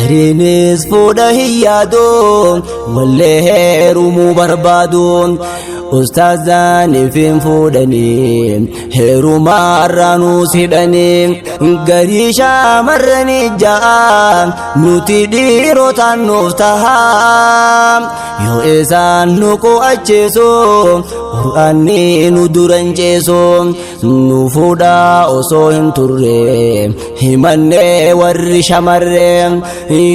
Gariinis fuudha hin yaadu, wallee heerumuu barbaadu. Ustaazaan ifin fuudhanii heerumaarraa nuus hidhanii, garii shaamarranii ja'a nuti dhiirotaan nuuf taha. Yoo isaan nu qo'achiisu, qur'aanni nu duran ceesu. Nu fuudhaa osoo hin turre himannee warri shamarree,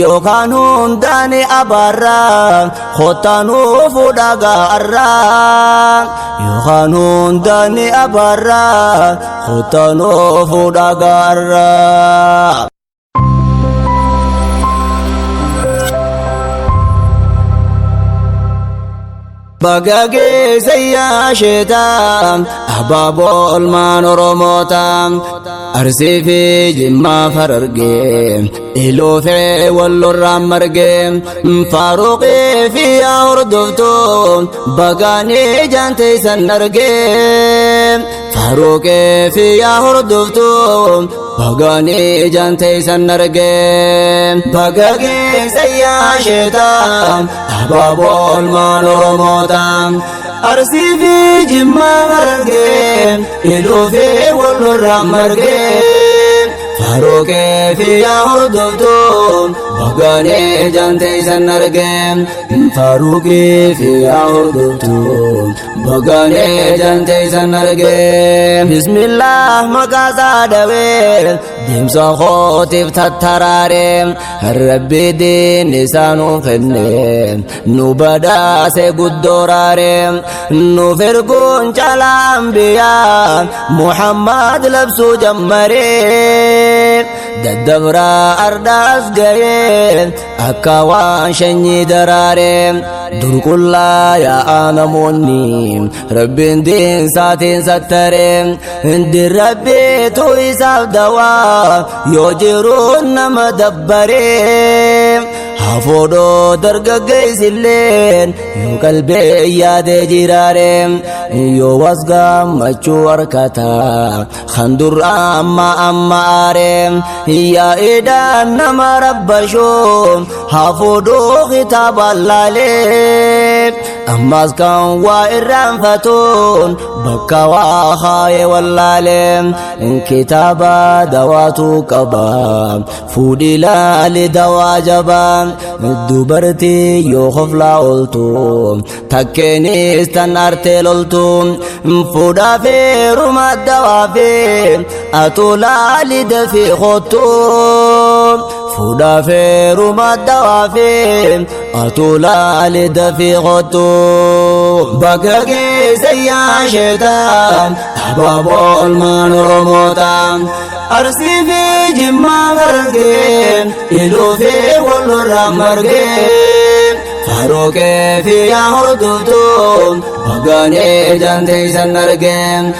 yookaan hundaan abaarraa kottaa nu fuudhaa gaarraa, yookaan hundaan abaarraa kottaa nu fuudhaa gaarraa. Baga geesse yaa sheetaa abaaboo olmaan Oromoota, Arsii fi Jimmaa Farargee, Iluufee Wallorraan margee, Faaruqii fi yaa hordoftuu bagaanii jaanteessan argee, Faaruqii fi yaa hordoftuu bagaanii jaanteessan argee. Baga geesse yaa sheetaa abaaboo olmaan Oromoota, Arsii fi Jimmaa Harargee, Iluufee Wallorraan margee, Faaruqee fi yaa hordoftuu bagaanii jaanteessan argee, Faaruqii fi yaa hordoftuu bagaanii jaanteessan argee. Bismillah maqaa isaa dhawee deemsa kootiif tattaraaree, Rabbi diin isaa nuuf kenne nu badhaase guddooraare, nuuf erguun caalaa ambiyaa Muhammad labsuu jammaree, daddabraa ardaas ga'ee akka waan shanyii daraaree. Durqullaa yaa'aa namoonni Rabbiin diinsaatiin sattaree, hindi Rabbiitu isaaf dawaa yoo jiruun nama dabbaree. Hafuudhoo dargaggeessilleen yoo qalbee yaadee jiraare, yoo was gammachuu harkata kan dur amma amma aare. Yaa'idhaan nama rabbashoo hafuudhoo kitaaba laalee, ammas kan waa irraanfatuun bakka waa kaaye wallaalee. Kitaaba dawaatu qaba, fuudhi laali dawaa jabaa. Dubartii yoo koflaa ooltu takkeenis tan artee loltu, fuudhaa feeruma dawaa fi atu laali dafii kottu, fuudhaa feeruma dawaa fi atu laali dafii kottu. Bakka keessa yaa sheetaan abaaboo olmaan Oromoota, Arsii fi Jimmaa Harargee, Iluu fi Wallorraa margee, Faaruqee fi yaa hordoftuu bagaanii jaanteessan argee,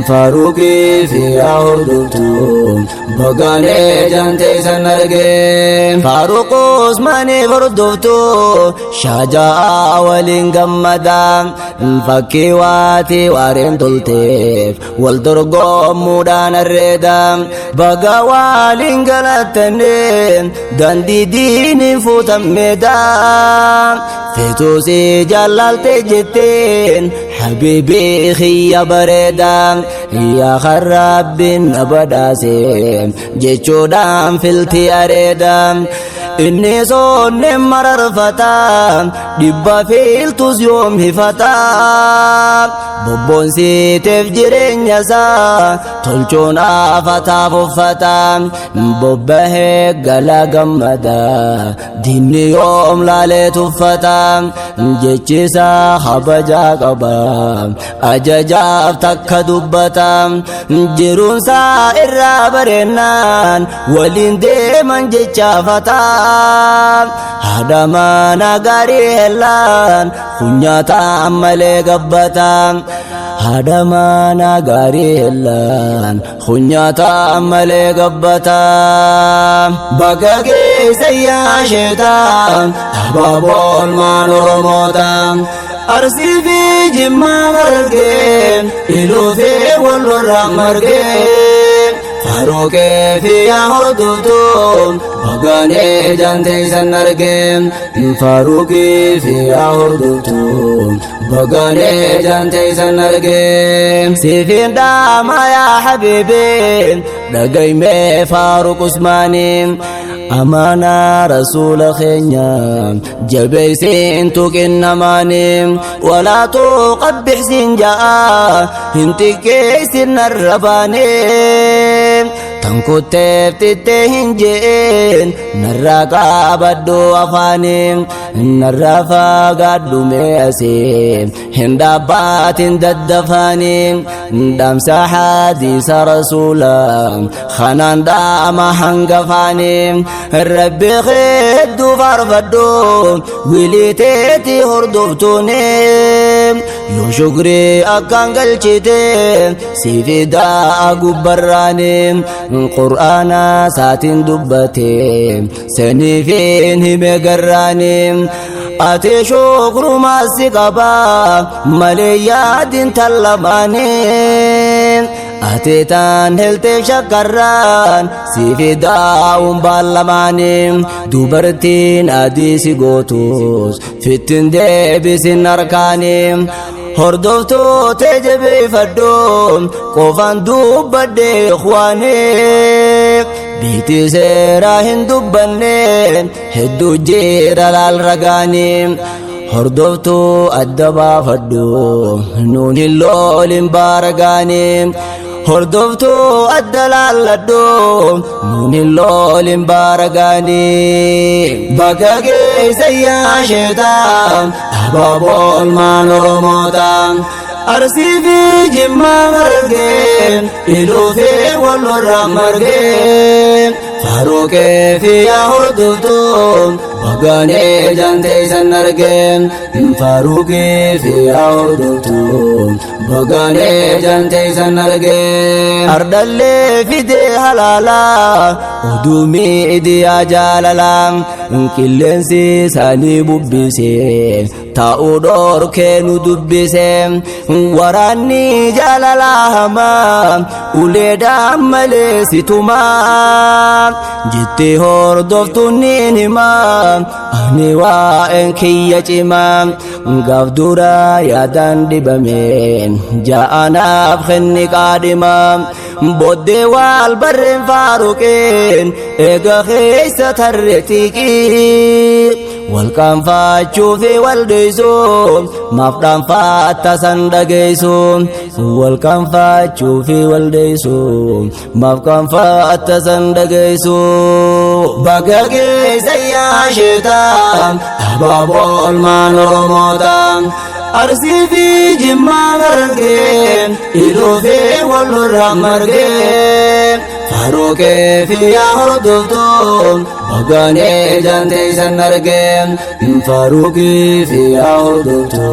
Faaruqii fi yaa hordoftuu bagaanii jaanteessan argee. Faaruq Usmaaniif hordoftuu Shaajaa waliin gammadaa, fakkii waatii waareen tolteef wal dorgommuudhaan arreeda. Baga waliin galattanii daandii diiniin fuutammeedha. Feetuusii jaallalte jetteen habiibii xiyya bareeda, yaa kan Rabbiin na badhaase jechuudhaan filti areeda. Inni sonne mararfata, dhibba fiiltus yoom hifata. Bobboonsiiteef jireenya isaa tolchuun afataaf uffata, bobbahee gala gammada diinni yoom laalee tuffata. Jechisaa kabajaa qaba, ajajaaf takka dubbata. Jiruunsaa irraa bareennaan waliin deeman jechaafata. Haadha mana gaarii hellaan kunyaataa malee gabbata, haadha mana gaarii hellaan kunyaataa malee gabbata. Bakka keessa yaa sheetaa abaaboo olmaan Oromoota, Arsii fi Jimmaa Harargee, Iluu fi Wallorraa margee, Faaruqee fi yaa hordoftu baganee janteessan argee. Faaruqee fi yaa hordoftu baganee janteessan argee. Siifin dhaama yaa habiibi dhagaymee Faaruq Usmaanii. Amaanaa rasuula keenya jabeeysiin tuqinnamaanii walaa tuqabbixsiin ja'a hin xiqqeessin narrabaanii tan kutteef xittee hin je'een narraa qaabadhu afaanii narraa fagaadhu meesee hin dhaabbaatin daddafaanii dhaamsa hadiisa rasuula kanaan dhaama hangafaanii rabbi hedduu faarfadhu wiliteeti hordoftuuni yoo shukrii akkaan galchite siifidaa gubbarraani qur'aana saatiin dubbate saniifiin hime garraani ati shukrumaa si qaba malee yaadin tallamaanii ati taan helteef shakkarraan siifidaa'uun baallamaanii dubartiin adii si gootus fittin deebisin harkaanii hordoftoota jabeeffadhu qofaan dubbadhe ikhwaanii biitii seeraa hin dubbanne hedduu jira laal ragaanii hordoftuu adda baafadhu nuun hin loolin baaragaanii hordoftuu adda laalladhu nuun hin loolin baaragaanii bakka keessa yaa sheetaa abaaboo olmaan oromoota Arsii fi Jimmaa margee iluu fi wallorra margee Faaruqee fi yaa hordoftu baganee janteessan argee Faaruqee fi yaa hordoftu baganee janteessan argee Ardallee fidee halaalaa oduu miidiyaa jaalalaa qilleensi isaanii bubbisee taa'uu dhorkee nu dubbise waraanni jaalalaa hamaa uleedhaan malee situmaa jettee hordoftuun ni himaa ani waa'een kiyya cimaa gaaf dura yaadaan dhibameen ja'anaaf kenni qaadhimaa booddee waal barreen faaruqeen eega keessa tarree xiiqii wal qaanfachuu fi wal dheessuu maaf dhaanfatta san dhageessu wal qaanfachuu fi wal dheessuu maaf qaanfatta san dhageessu bakka keessa yaa sheetaa abaaboo olmaan oromoota Arsii fi Jimmaa margee iluu fi wallorra margee Faaruqee fi yaa hordoftu baganee janteessan argee Faaruqee fi yaa hordoftu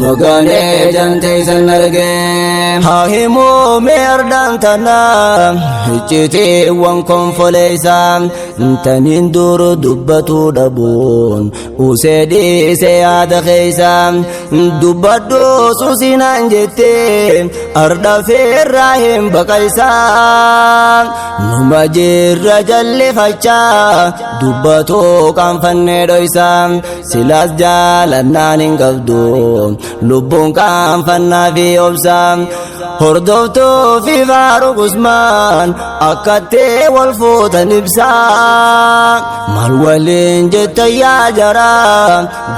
baganee janteessan argee Haa himuu mee ardaan tana iccitiiwwan konfoleessa taniin dur dubbatuu dhabuun usee dhiisee yaada keessa dubbadhu suusinaan jettee arda feerraa hin baqaysa numa jirra jallifachaa dubbatuu qaanfannee dhoysa silaas jaalannaan hin qabdu lubbuun qaanfannaa fi obsa hordoftuu fi Faaruq Usmaan akkatti wal fuutan ibsa maal waliin jetta yaa jara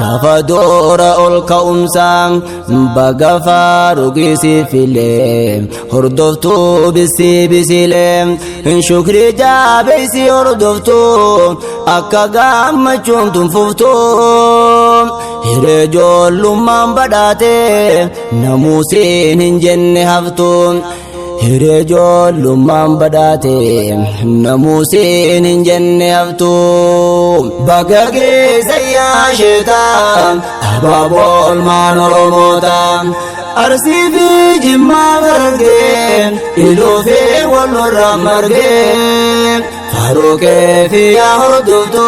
gaafa doora ol ka'umsa baga Faaruqii si filee hordoftuu bisii bisilee shukrii jaabeessi hordoftuu akka gammachuun tunfuftuu hiree ijoollummaan badhaate namuusiin hin jenne haftuu hiree ijoollummaan badhaate namuusiin hin jenne haftuu bakka keessa yaa sheetaa abaaboo olmaan oromoota Arsii fi Jimmaa margee iluu fi wallorra margee Faaruqee fi yaa hordoftu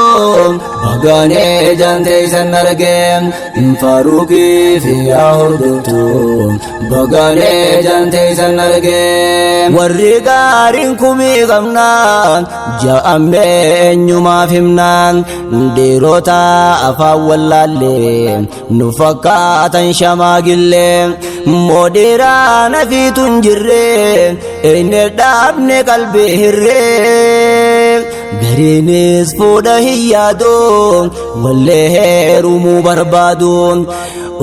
Bagaanee janteeysan argee Faaruqii fi yaa hordoftu bagaanee janteeysan argee. Warri gaariin kumii qabnaan ja'amee eenyumaaf himnaan dhiirota afaan wallaallee nu fakkaatan shamaagillee moodhiiraa nafiitu hin jirre eenye dhaabne qalbii hirree gariinis fuudha hin yaadu wallee heerumuu barbaaduun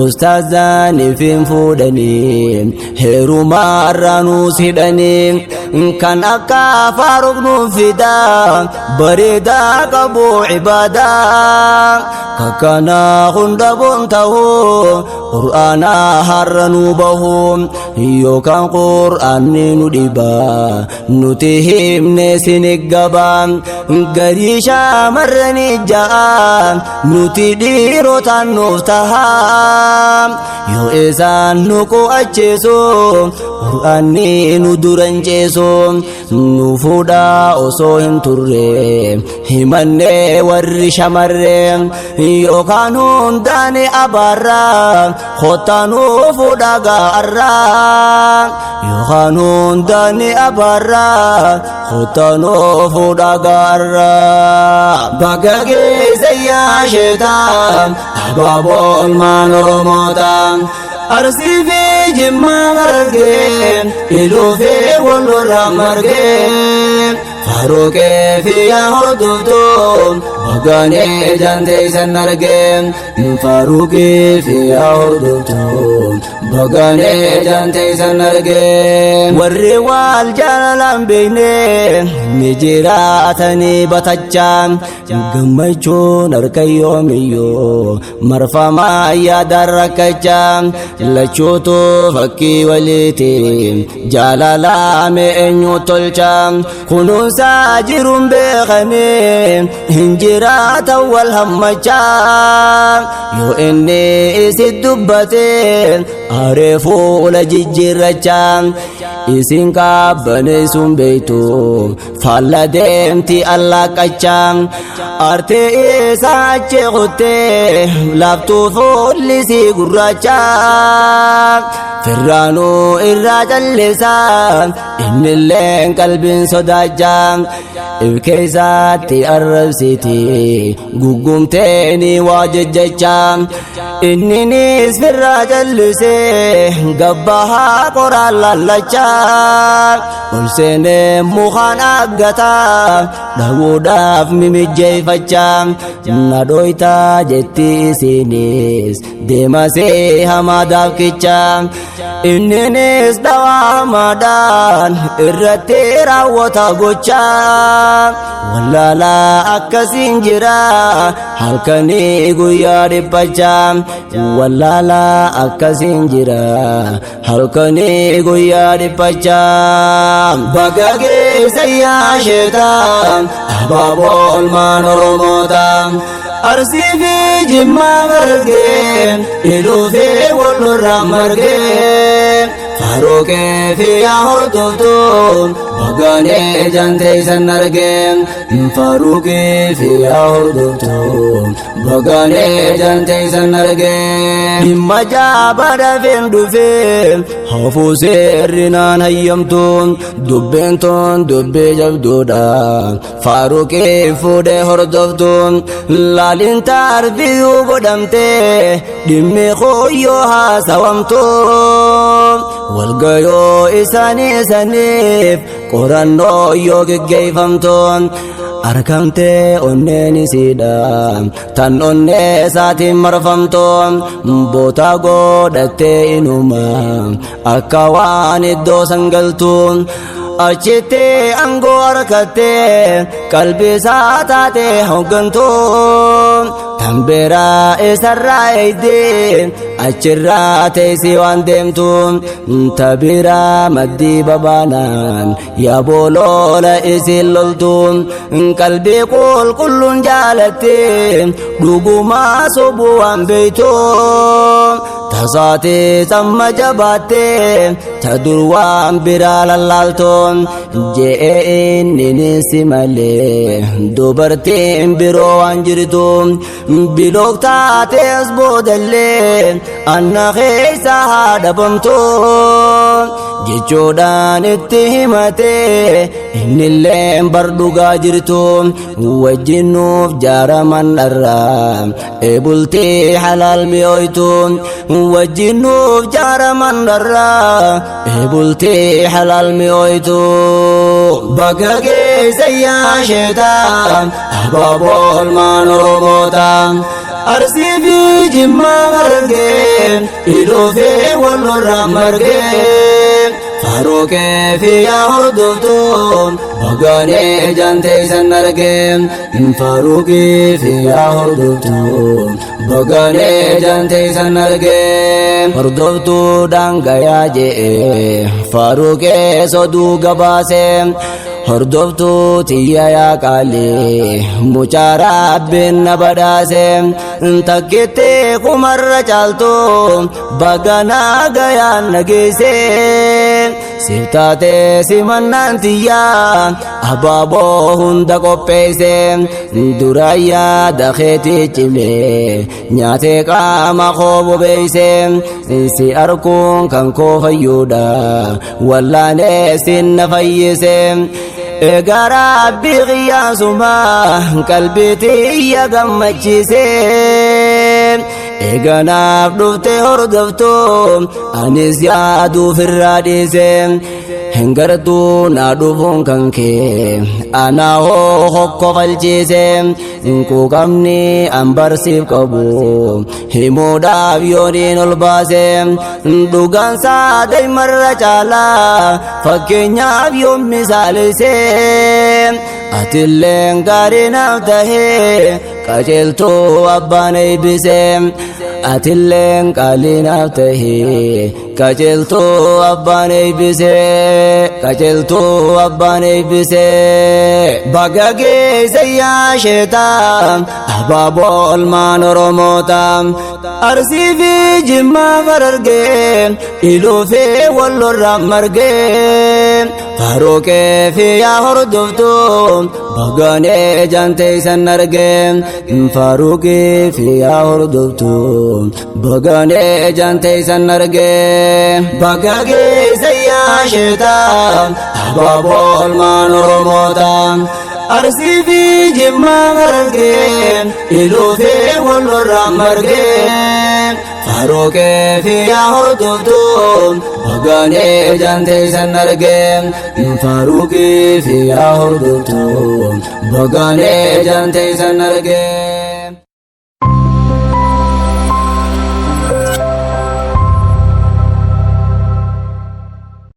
ustaazaaniif hin fuudhanii heerumaarraa nuus hidhanii kan akka Faaruq nuuf fidaa bareedaa qabu ibaadaa kakkanaa hunda boon ta'uu qur'aanaa har'a nu bahu yookaan qur'aanni nu dhibaa nuti himne siniggabaa garii shaamarranii ja'a nuti dhiirotaan nuuf tahaa yoo isaan nu qo'acheesu qur'aanni nu duran ceesu nu fuudhaa osoo hin turre himannee warri shamarree yookaan hundaan abaarraa kottaa nu fuudhaa gaarraa yookaan hundaan abaarraa kottaa nu fuudhaa gaarraa. Bakka keessa yaa sheetaa abaaboo olmaan Oromootaa. Arsii fi Jimmaa margee Iluu fi Wallorraa margee Faaruqee fi yaa hordoftu bagaanee janteeysan argee Faaruqee fi yaa hordoftu bagaanee janteeysan argee. Warri wal jaalalaan beekne ni jiraatanii batachaa gammachuun harka yoomiyyuu marfamaa yaadaan rakkachaa lachuutu fakkii waliiti jaalalaa mee eenyu tolcha kunuunsaa jiruun beekanii hin jiraatan wal hammachaa yoo inni isit dubbate aaree fuula jijjiirrachaa isin qaabbaneessuun beektu faalla deemti allaaqachaa aartee isaa achi kuttee laaftuu fuulli sii gurraacha firraanuu irraa callisaa innilleen qalbiin sodaachaa if keessaatti arrabsiti guggumteeni waa jejjechaa inninis firraa callisee gabbahaa qoraan lallachaa ol seenee mukaan aggataa dhabuudhaaf mimijjeeffachaa na dhoytaa jetti isinis deemasee hamaa daakichaa inninis dhawaa hamaadhaan irratti raawwata gochaa wallaalaa akkasiin jira halkanii guyyaa dhiphachaa wallaalaa akkasiin jira halkanii guyyaa dhiphachaa. Bakka keessa yaa sheetaa abaaboo olmaan Oromootaa. Arsii fi Jimmaa margee Iluu fi Wallorraa margee Faaruqee fi yaa hordoftu bagaanee janteeysan argee Faaruqee fi yaa hordoftu bagaanee janteeysan argee. Dhimma jaabaa dafeen dhufee hafuu seerri naan hayyamtu dubbeen tun dubbii jabduudha Faaruqee fuudhee hordoftu laalin taarbiyyuu godhamte dhimmi kooyyoo haasawamtu walgayoo isaanii saniif qorannoo yoo geggeeffamtu argamtee onneen isiidha tan onnee isaatiin marfamtu boota godhattee inuma akka waan iddoo sangaltu achitti aangoo harkattee qalbii isaa taatee hooggantu tan beeraa isarraa eegdee Achirraa teessii waan deemtu tabiraa maddii babaanaan yaaboo isin loltu qalbii qulqulluun jaalatte dhugumaa sobuu waan beeytu tasaatee samma jabaatte ta dur waan biraa lallaaltu je'ee inni si malee dubartiin biroo waan jirtu bilook taatees boodallee anna keessa haadhabamtu jechuudhaan itti himate innilleen bar dhugaa jirtu wajjin nuuf jaaraman dharraa ebultii halaal mi'ooytu wajjin nuuf jaaraman dharraa ebultii halaal mi'ooytu baga geessa yaa sheetaa abaaboo olmaan oromoota Arsii fi Jimmaa margee iluu wallorraa margee Faruuqee fi yaa hordoftu bagaanee janteessan argee Faruuqee fi yaa hordoftu bagaanee janteessan argee Hordoftuu daangayaa je'ee Faruuqee soduu gabaasee Hordoftuu tiyya yaa qaalii mucaa rabbiin na badhaase takkitti kumarra caaltu baganaa gayaan na geesse siif taatee simannaan tiyyaa abaaboo hunda qopheesse dura yaada keetii cimee nyaatee qaama koo bobeeyse si arkuun kan koo fayyuudha wallaanee sin na fayyise egaa rabbi qiyyaasuma qalbii tiyya gammachiise eeganaaf dhufte hordoftu anis yaaduuf irraa dhiise hin gartuu naa dhufuun kan kee anaa hoo hokkofalchiise quuqamni an barsiif qabu himuudhaaf yooniin ol baase dhugaan saadaymarra caalaa fakkeenyaaf yoon misaalise atilleen gaarii naaf tahee qajeeltuu abbaan eebbise atilleen qaalii naaf tahee qajeeltuu abbaan eebbise qajeeltuu abbaan eebbise baga geesse yaa sheetaa abaaboo olmaan oromoota Arsii fi Jimmaa farargee iluu fi wallorraa margee Faruuqee fi yaa hordoftu bagaanee janteessan argee Faruuqee fi yaa hordoftu bagaanee janteessan argee baga geesse yaa sheetaa abaaboo olmaan oromoota Arsii fi Jimmaa margee iluu fi wallorraa margee Faruuqee fi yaa hordoftu bagaanee janteessan argee Faruuqee fi yaa hordoftu bagaanee janteessan argee.